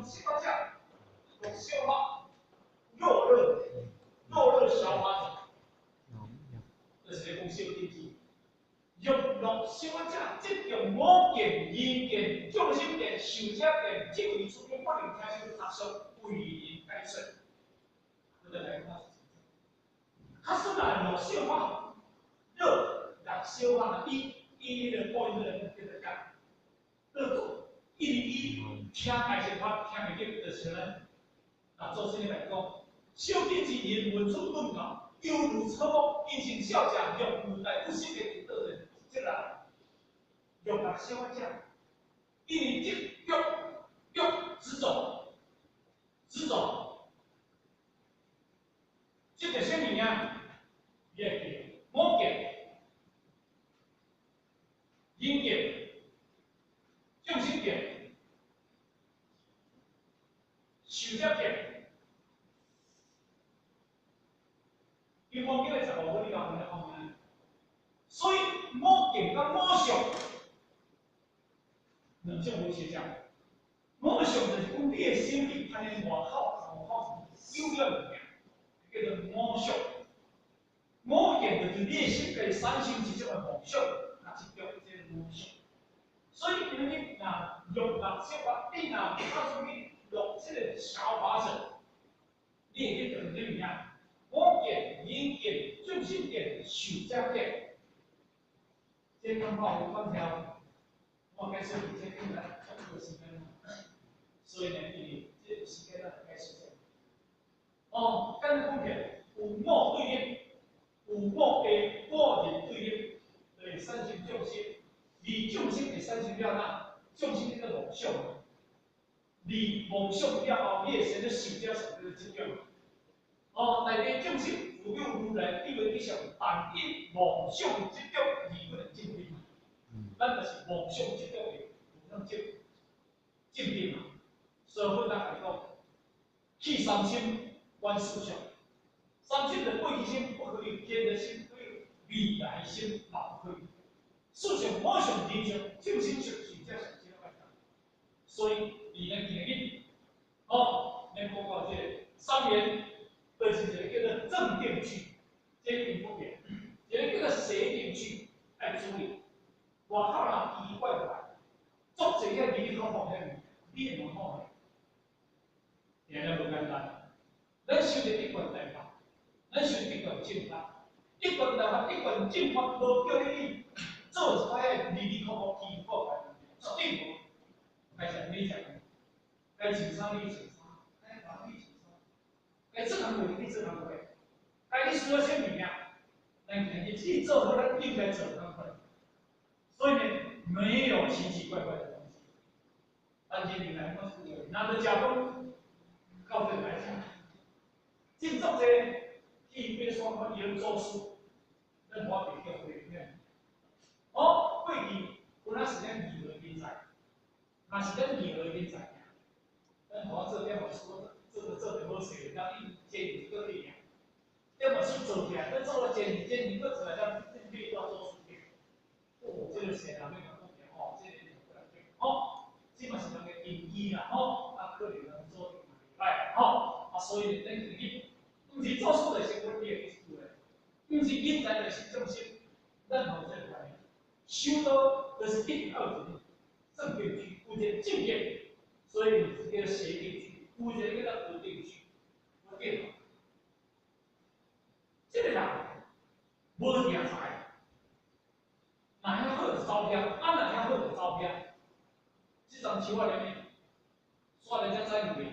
小可者，落小可弱热，弱热小法者，就是咧讲小定智。欲乐小者，执著我见、人见、众生见、寿者见，这位出家不能听受他说，为人解说。我就来讲。较算来落小可，热落小可，伊伊迄个播音个叫做讲，热做，因为伊听解释法听袂入，就是呢，啊，做生来讲，小定智言文出顿教，犹如草木，因性小者，欲如来不失的得人，这啦，欲乐小可者，因为执欲欲执着，执着，执著啥物件？你会记，我见、人见、众生见、寿者见。金刚经的15本，你讲讲讲所以我见佮我相两种无相像。我相就是讲你的心去攀缘外口，外口有了物件，叫做我相。我见就是你的心家产生一种的梦想，那执著这个我相。所以今日若欲乐小法，你若较出去乐这个小法者，你会去得什物件？我见、人见、众生见、寿者见。这感觉有关条，我解释这应该足够时间。所以呢，因为这个时间咱解释者。哦，简单讲起来，有我对立，有我的我人对立，就会产生众生。而众生会产生了哪？众生叫做梦想。而梦想了后，你会生做寿者相，叫做执着。哦，内地众生复有如来智慧吉祥，但因梦想执著而不能证得。咱就是梦想执著的，有能证证得嘛。所以佛来讲，弃三心，观四相。三心的过去心不可以，现在心不可以，未来心嘛不可以。四相、我相、人相、众生相、寿者相，这个所以，伫咱今日，哦，咱讲到这个三言，就是一个叫做正定聚，这个并不变；一个叫做邪定聚，爱注意。外口人奇奇怪怪，足济遐离离口口遐物件，你会问好未？定定无简单。咱修的一贯大法，咱修一贯正法，一贯大法、一贯正法，无叫你去做一摆遐离离口口奇奇怪怪物件，绝对无。该食你食，该穿衫你穿衫，该穿你穿衫，该做工课你做工课，该你需要啥物件，咱今日你做好咱应该做工课。所以呢，没有奇奇怪怪的东西。但今年来，我是拿着假风，到这来讲，真足济去爬山看伊咧做事，咱无法度叫回面。哦，过去本来是咱二号人才，若是咱二号人才，咱互我做点牧师，做做做得好势，咱伊坚持阁去尔。点牧师做起来，咱做了坚持坚持，阁出来，咱变到做事。哦，这个先人要讲讲吼，这个就不来吼，这嘛是人的根基啦吼，啊，可能人做嘛袂歹吼，啊，所以咱今日，毋是做事就是阮你的意思的，毋是人才就是众生，咱有这个观念，修道就是一定要有一个正定聚，有一个正见，所以是叫邪定聚，有一个叫做不定聚，不定。这个人无定财。若遐好就走遐，啊若遐好就走遐。这阵树仔连呢，刷来才知两个，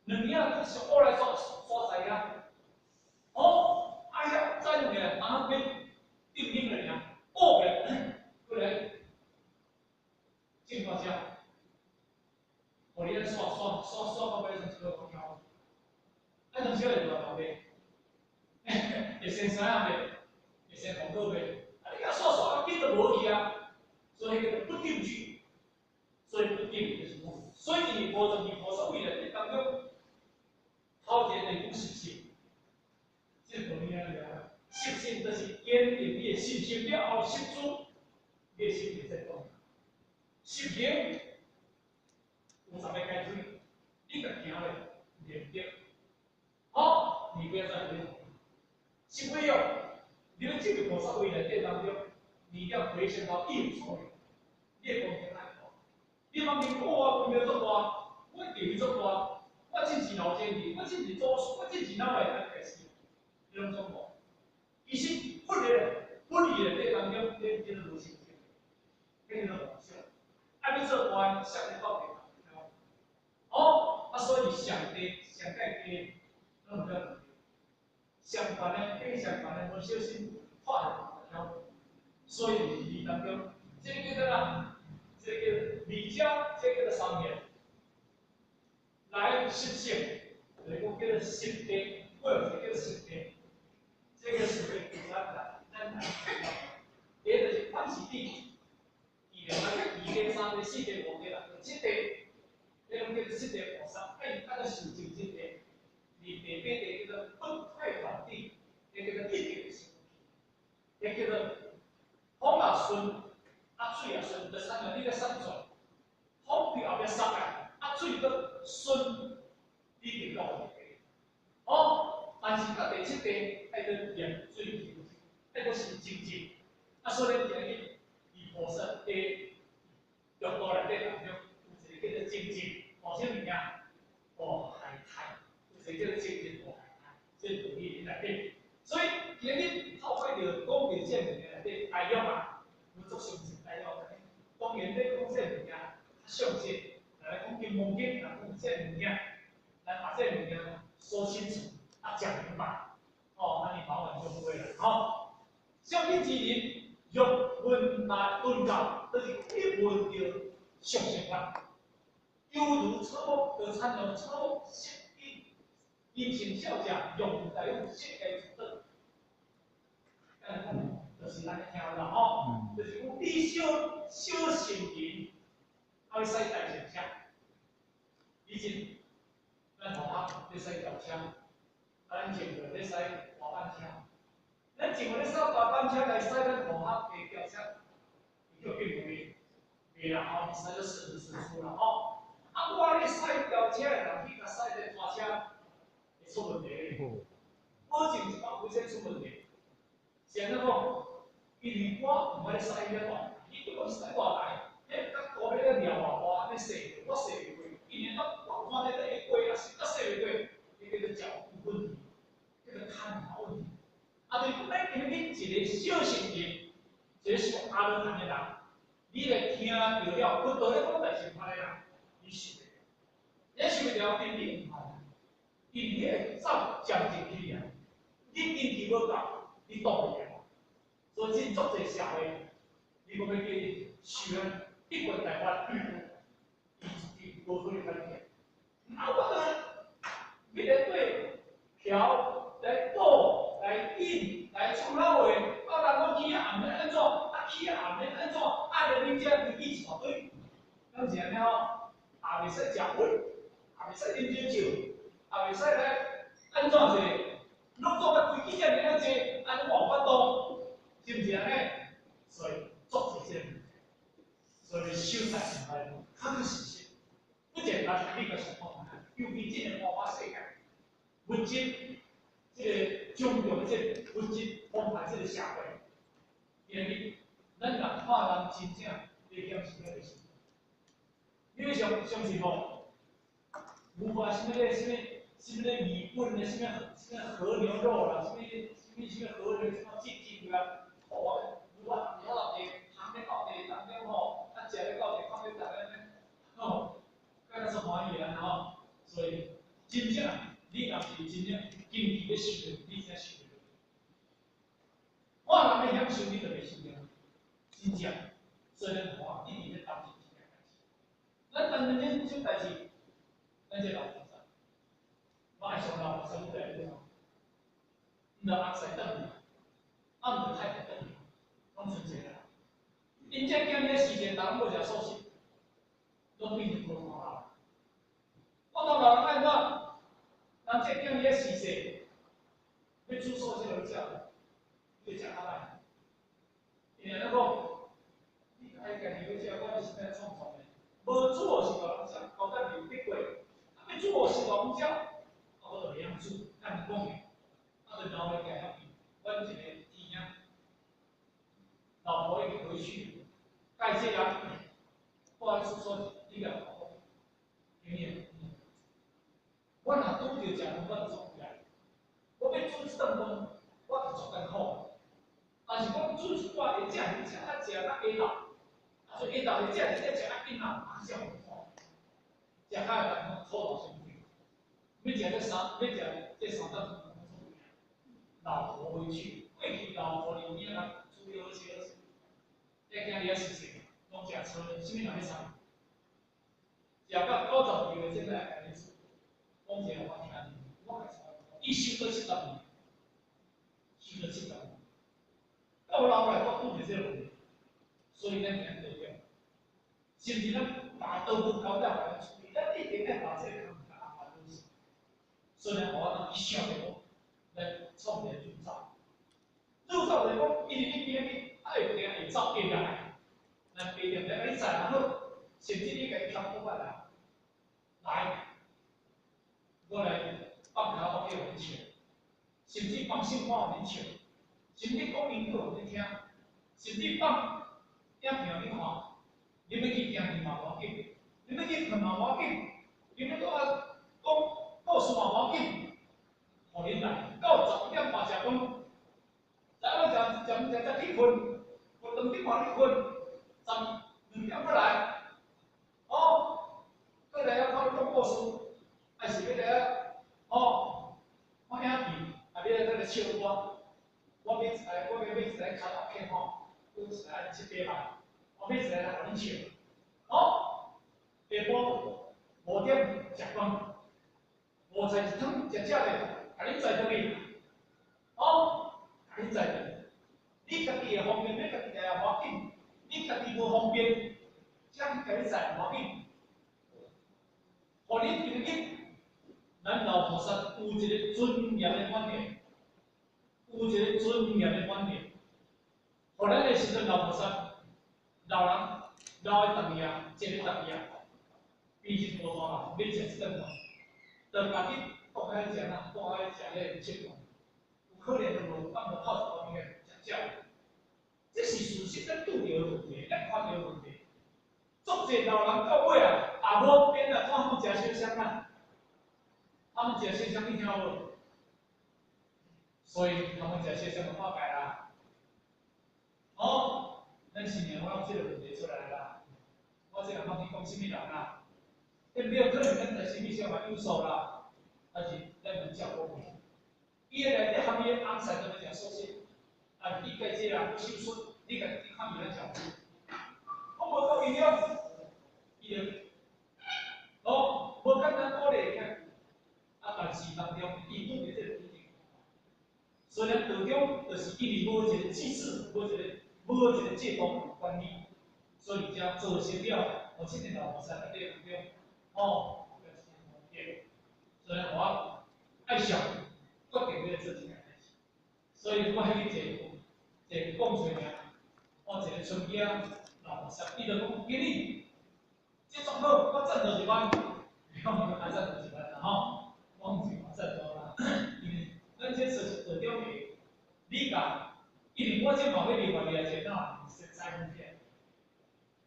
两影佫是乌来刷刷知遐。哦，啊遐知两个，马上变定定了尔，乌个过来种花椒，予你按刷刷刷刷到尾，从一个国家，啊，从小会大头袂，会先啥样袂，会先红果袂。你甲刷刷，紧就无去啊！所以叫做不定聚，所以不定就是讲，所以伫无正见菩萨为了当中，头一个就是讲实信，这个道理安尼了。实信就是坚定你的信心了后，实主，你的心会再动。实行有10个解脱，要回想到一無所有，你的功德愛大。你方面講我功德足大，我地位足大，我真是老前輩，我真是祖師，我真是哪位來開始，你攏總無。其實佛的佛理內底當中，你叫做無成就，叫做妄想。愛欲做官，啥物到地哦，啊，所以上低上蓋低，攏毋對。相反的，跟相反的，無小心看著所以二當中，這個叫做啥？這個叫二者，這個叫做三面。來實性，就是講叫做實地，或者叫做實地。這個實地其實咱咱來第一就是反時地，二兩個二地、三地、四地、五地啦，七地，彼攏叫做七地菩薩，愛愛閣修正七地。而第八地叫做不退轉地，彼叫做一定的彼叫做風也順，啊水也順，就親像你咧捒水，風佇後壁捒來，啊水閣順，你就到第八。哦，但是到第七地愛閣念水，愛閣修精進，啊所以咱今日佇菩薩的六道內底當中，有一個叫做精進，哦，啥物件？哦，海苔，有一個叫做精進哦，海苔，這個道理內底。所以今日透過著講著這個物件內底，大約啊，有足詳細大約當然咧講這個物件較詳細，來講金剛經，來講這個物件，來把這個物件說清楚，啊講明白，哦，那你麻煩就不會了。好，小品之人欲聞大頓教，就是你聞著上乘法，猶如草木，就親像草木色陰，陰性小者，用大用色界出得。就是咱聽啦吼，就是講你小小乘人，愛駛大乘車。以前咱同學咧駛轎車，啊，咱前輩咧駛大板車。咱前輩咧駛大板車來駛咱同學的轎車，伊叫變袂袂啦吼，駛咗順順出啦吼。啊，我咧駛轎車的人去共駛這拖車，會出問題。保證100%出問題。是按怎講？因為我毋愛咧駛遐大，伊對我駛大台，彼較高彼個掠偌大，咧駛，我駛袂過。因為我看咧會過，啊是閣駛袂過，彼叫做腳步問題，叫做看法問題。啊，對，咱今日一個小乘人，一個屬阿羅漢的人，你來聽著了，佛陀咧講大乘法的人，你受袂牢，你受袂牢，因為你毋捌，因為你會走漸進去啊，你根基無夠，你擋袂牢。所以，這足濟社會，你講欲叫伊修一貫大法，伊伊無可能甲你聽。啊，我閣欲來對調來倒來引來創哪話，啊，人講起啊，毋免按怎，啊起啊，毋免按怎，啊，來恁遮規矩一大堆，敢是按呢吼？也袂使食薰，也袂使啉燒酒，也袂使來按怎者，攏總啊規矩遮爾仔濟，按呢我有法度，是毋是按呢？所以足濟這個問題，所以修大乘法確確實實不簡單。你閣想看覓，尤其這個花花世界，物質，這個種種的這個物質澎湃這個社會，今日咱若看人真正咧享受彼個生活，你欲相相信無？有啊，啥物咧？啥物？啥物咧？米粉咧？啥物？啥物和牛肉啦？啥物？啥物？啥物和牛？什麼進進啊？哦，有啊，有啊，地烘咧到地當中吼，啊，食咧到地放咧逐個呢，吼，敢若足歡喜安吼。所以真正你若是真正經濟咧受，你才受會落。看人咧享受，你就袂受了。真正，所以咱吼一直咧擔心這件代誌。咱擔心這種代誌，咱這老菩薩，我愛上老菩薩，你知影啥？毋著翁婿轉去，啊毋著太太轉去，攏賰一个人。𪜶這囝咧時陣，逐攏無食素食，攏變成無頭老。無頭老人愛按怎？人這囝咧時勢，欲煮素食予你食，你會食較歹。因為按怎講？你愛家己欲食，我是欲創創的。無煮予是予人食，交代袂得過。啊，欲煮予是予人食，啊，我就袂曉煮，咱毋講的。啊，就老爸家遐邊，阮一個弟兄，老婆已經過明年，我若拄著食飯，我就創起來。我欲煮一頓飯，我就足艱苦。但是講煮一寡會食，食啊食到下晝，啊所以下晝會食食食較緊啊，啊才有苦。食較會當苦到身體。欲食這三，欲食這三頓飯，老婆回去，過去老婆裡面啊煮好食好食，這囝兒也是食，攏食炊，啥物人欲送？食到90歲這來共你煮，講一个我聽，我共伊收咗70年，收咗七十年，到老來我拄著這個問題，所以咱今道中，甚至咱把刀不交代予咱處理，咱一定愛把這個工課安排好勢。所以呢，我當去想著講，來創一個入灶，入灶就是講，因為你邊去愛行會走會來，咱不一定來，你載也好，甚至你家己挑過來，來，我來放卡拉 OK 予恁唱，甚至放聖歌予恁唱，甚至講音樂予恁聽，甚至放影片予恁看。你欲去行去嘛無要緊，你欲去睏嘛無要緊，你欲閣啊講故事嘛無要緊，予恁來到11點半食飯，來我食食食食去睏，我兩點半去睏，12點過來，哦，過來遐看你講故事，還是欲來遐哦看影片，啊欲來來唱歌，我買一台，我欲買一台卡拉 OK 吼，有一台七八萬，我買一台來予恁唱，哦，下晡5點食飯，無菜一湯食食咧，共恁載轉去，哦，共恁載轉去。你家己會方便，你家己來也無要緊，你家己無方便，才去共你載無要緊。予恁今日，咱老菩薩有一個尊嚴的觀念，有一個尊嚴的觀念。予咱的時陣老菩薩，老人老的逐日啊，一個逐日啊，病情無大啦，欲食一頓飯，就家己蹛開食啦，蹛開食彼個七飯，有可能就無放無泡一寡物件食食。這是事實，咱拄著的問題，咱看著的問題。足濟老人到尾啊，也無變啊，看他們食燒香啊，他們食燒香你聽無？所以他們食燒香就破戒啦。哦，咱新年我有這個問題出來啦。我這個捌去講啥物人啊？這沒有可能咱在啥物上嘛有數啦，還是咱們教公平？伊內底含伊的翁婿都欲食素食，啊，你家這人去手術，你家己看伊咧食。我無夠營養，伊就哦，無簡單鼓勵遐。啊，但是當中伊拄著這個困境，所以咱道中就是因為無一個機制，無一個制度管理，所以才造成了目前的老菩薩在這當中，哦，所以我愛惜決定欲做這件代誌，所以我彼去坐坐講出爾，我一個村囝老菩薩，伊就講經理，這足好，我贊助一萬，我毋是贊助一萬啦吼，我毋是講贊助啦，因為咱這算是道中的，你共，因為我這嘛欲另外掠一個哪是知影起來，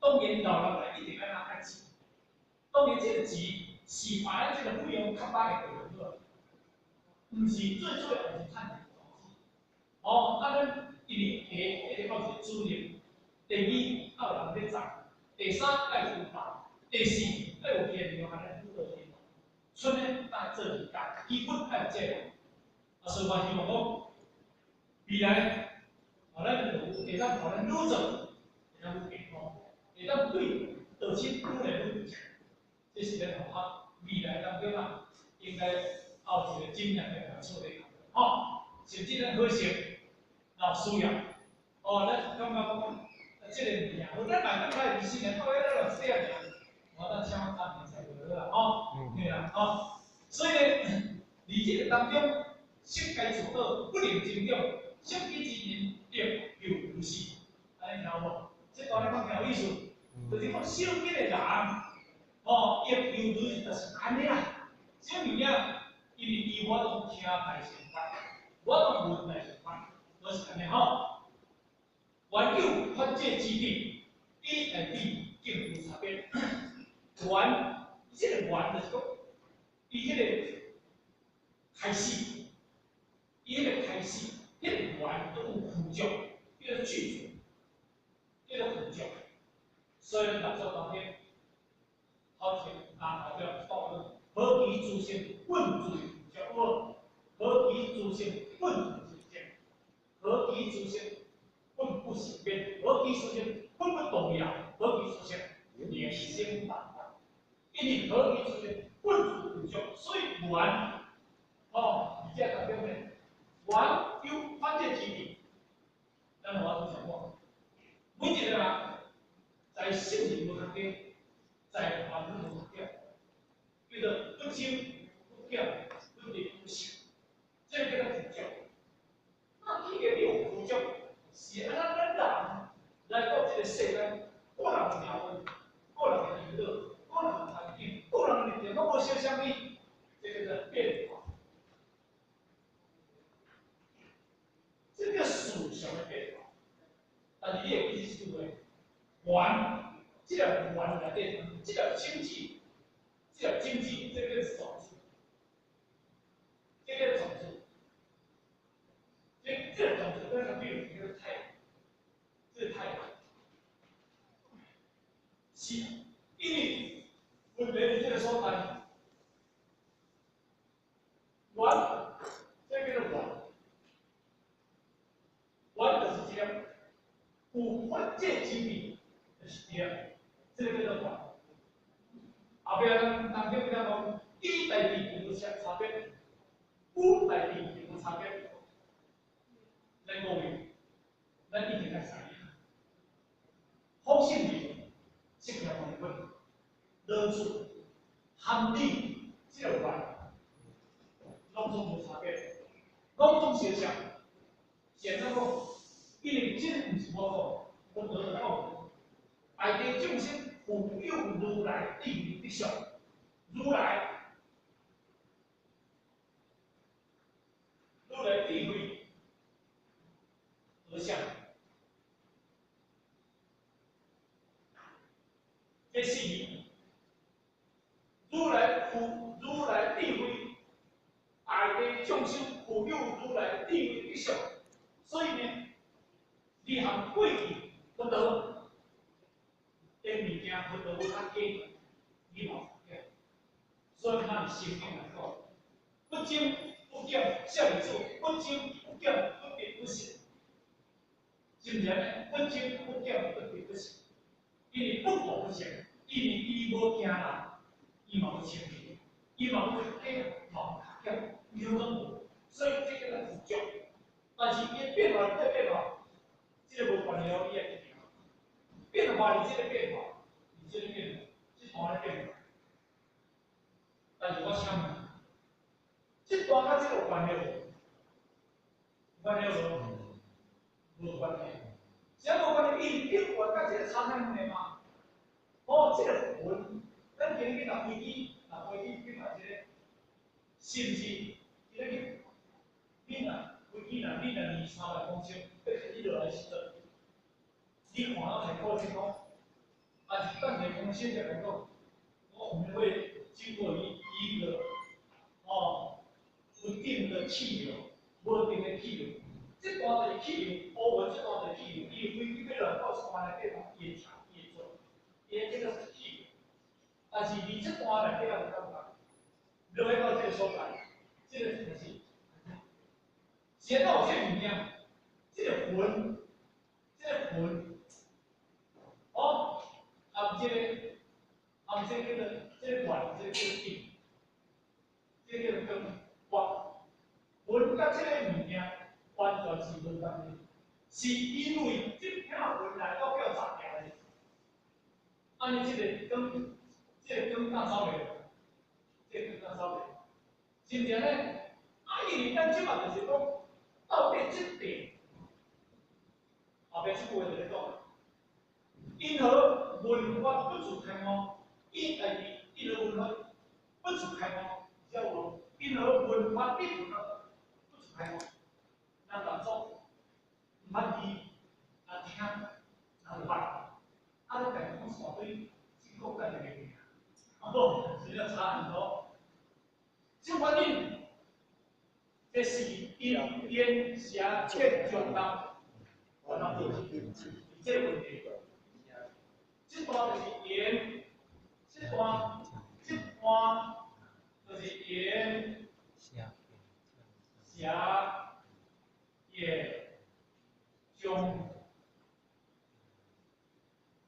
當然老人來一定愛拿較錢，當然這個錢是把咱這個費用較歹的過好，毋是最主要是趁錢投資。哦，啊，咱因為第一一定要有一個主任，第二愛有人咧載，第三愛有法，第四愛有現場共咱輔導員，出呢愛做義工，基本愛有這個。啊，所以我希望講，未來啊，咱就有會當予咱愈做，會當愈健康，會當對道親愈來愈正。這是咱學校未來當中啊，應該有一個經驗來處理。吼，甚至咱好勢，若有需要，哦，咱感覺講，啊，這個物件好，咱嘛感覺二十年到尾咱就這樣爾，我當請我三年才就好啦，吼，對啦，吼，所以呢，佇這個當中，色界自道不能增長，色彼之人欲猶如是，按呢聽無？這段咧講聽有意思，就是講小見的人，哦，欲猶如是就是按呢啦，這物件，因為伊我攏聽大乘法，我攏聞大乘法，攏是按呢吼。緣有法界之地，以大地境無差別。緣這個緣就是講，伊彼個開始，伊彼個開始，彼個緣都有輔助，叫做具足，叫做輔助。所以六祖當天，頭前啊後壁講了，何其自性本自具足，何其自性本自清淨，何其自性本不生滅，何其自性本不動搖，何其自性寧生萬法。因為何其自性本自具足，所以緣哦，而且代表咩？緣有法界之地，咱我講過，每一個人在聖人無較低，在凡夫無較懸，叫做不增不減，不得不失，這個叫做具足。那既然你有具足，是按怎咱人來到這個世間，個人的命運，個人的娛樂，個人的環境，個人的立場，攏無相像呢？這個叫變化，這個思想的變化。但是你會記這句話，緣，這個緣內底，這個種子，這個種子，這個種子，這個種子，這個種子，咱比如叫做太陽，這個太陽，是因為問題佇這個所在，緣，這個叫做緣，緣就是這個有法界之理，就是對，這個叫做緣。後壁咱當中咱講，以代志無差別，有代志無差別。咱各位，咱一定愛知影。法性理，釋迦牟尼佛，老子、含理，這個緣，攏總無差別，攏總相像。是按怎講？因為這毋是我講，佛陀講，大地眾生復有如來智慧德相，如來，如來智慧德相，這是如來復如來智慧，大地眾生復有如來智慧德相，所以呢，你含過去佛陀，這物件佛陀無較低，你嘛有較所以咱聖經來講，不增不減，啥物做？不增不減，不得不失，是毋是按呢？不增不減，不得不失，因為不過不失，因為伊無驚人，伊嘛無清氣，伊嘛無較低，嘛無較減，伊攏無，所以這叫做具足。但是伊變化對變化，這個無關係哦，伊會變化佇這個變化，佇這個變化，這段咧變化。但是我請問，這段佮這個有關係無？有關係無？無關係。啥無關係？伊變化佮這個差啥物嘛？哦，這個雲，咱今日去搭飛機，搭飛機去嘛這個，是毋是？今日去，你若飛機若你若二三百公尺，欲飛落來時陣，你看到太空天空，還是等下公先生來講，我們會經過一個哦不定的氣流，無定的氣流，這段就是氣流，烏雲這段就是氣流，伊飛機欲落到山內底嘛，伊會停，伊會轉，伊這個是氣流。但是佇這段內底有感覺，落來到這個所在，這個就是，先到這個物件，這個雲，這個雲，哦，含這個，含這個叫做這個雲，這個叫做頂，這個叫做光，雲佮這個物件完全是無關係，是因為這片雲來到叫砸掉的，按呢這個光，這個光敢走袂？這個光敢走袂？是毋是按呢？啊，因為咱這馬就是講，到底這塊，後壁這句話就咧講，因何聞法不自開悟？伊家己因何聞法不自開悟？知無？因何聞法不自開悟？咱六祖毋捌字，若聽，若有捌，啊，你家己講一大堆，只講家己袂記啊，無？真正差很多。這原因，這是因緣邪見中道，煩惱是這個問題。這段就是緣，這段就是緣邪見中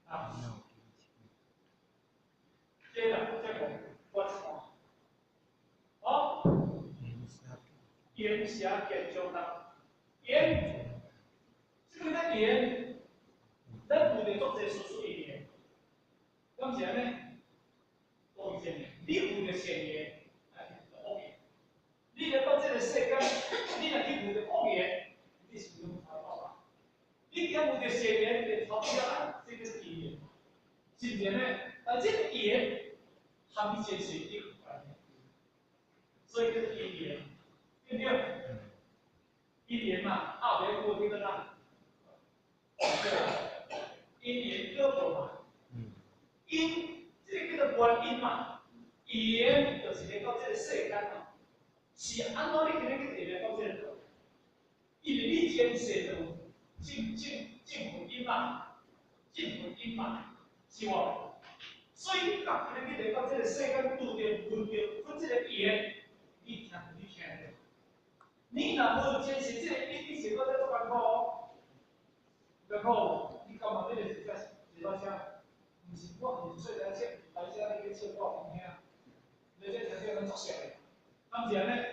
啊，這啦，這個我看，好，緣邪見中道，緣，這個叫緣，咱有著足濟事事因緣，敢是按呢？講真的，你有著善緣，哎，惡緣。你來到這個世間，你若去遇著惡緣，你是毋通到啊。你今遇著善緣，就頭拄仔來，這個是因緣，是毋是按呢？但這個緣和你前世有關係，所以叫做因緣，對不對？因緣嘛，後邊有叫做啥？對啊，因緣果報嘛。因，這個叫做原因嘛。緣就是來到這個世間哦，是按怎你今日去來到這個？因為你前世就有種種種福因嘛，種福因嘛，是無？所以你今日去來到這個世間，拄著遇著阮這個緣，你聽你聽著。你若無前世這個因，你是閣在足艱苦哦，艱苦。你感覺你就是坐到遮？毋是我毋是說來這，來遮你去笑我聽。你這聽著咱足熟的，敢是按呢？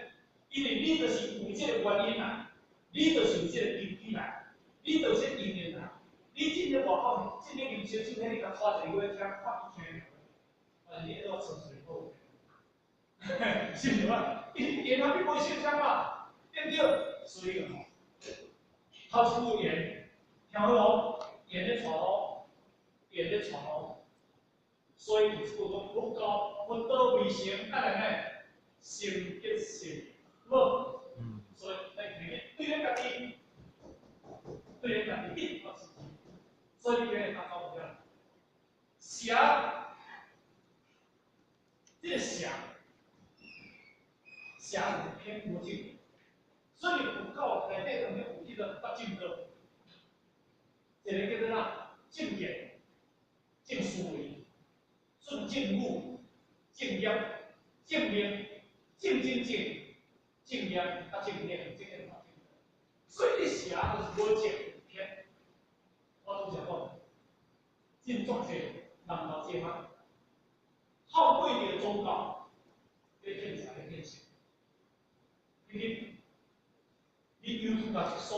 因為你就是有這個原因啊，你就是有這個根基來，你就是因緣啊。你進入外口，進入入燒酒，你共拖一個月聽，看伊聽，啊，你會當純粹好，是毋是啊？因緣啊，你無相像嘛，對毋對？所以吼，頭一句緣，聽好無？緣咧帶路，緣咧帶路。所以有講佛教佛道未成，愛來咩？成吉性，無？所以咱聽對咱家己，對咱家己一定有信心。所以你今日當講啥？邪，這個邪，邪是偏無正。所以佛教內底當中有這個八正道，一個叫做啥？正見、正思維、順正語、正業、正命、正精進、正念、佮正念，這個八正道。所以你邪就是無正偏。我拄才講，真足濟人到這行，透過著宗教，咧騙財騙色。你去，你 YouTube 一搜。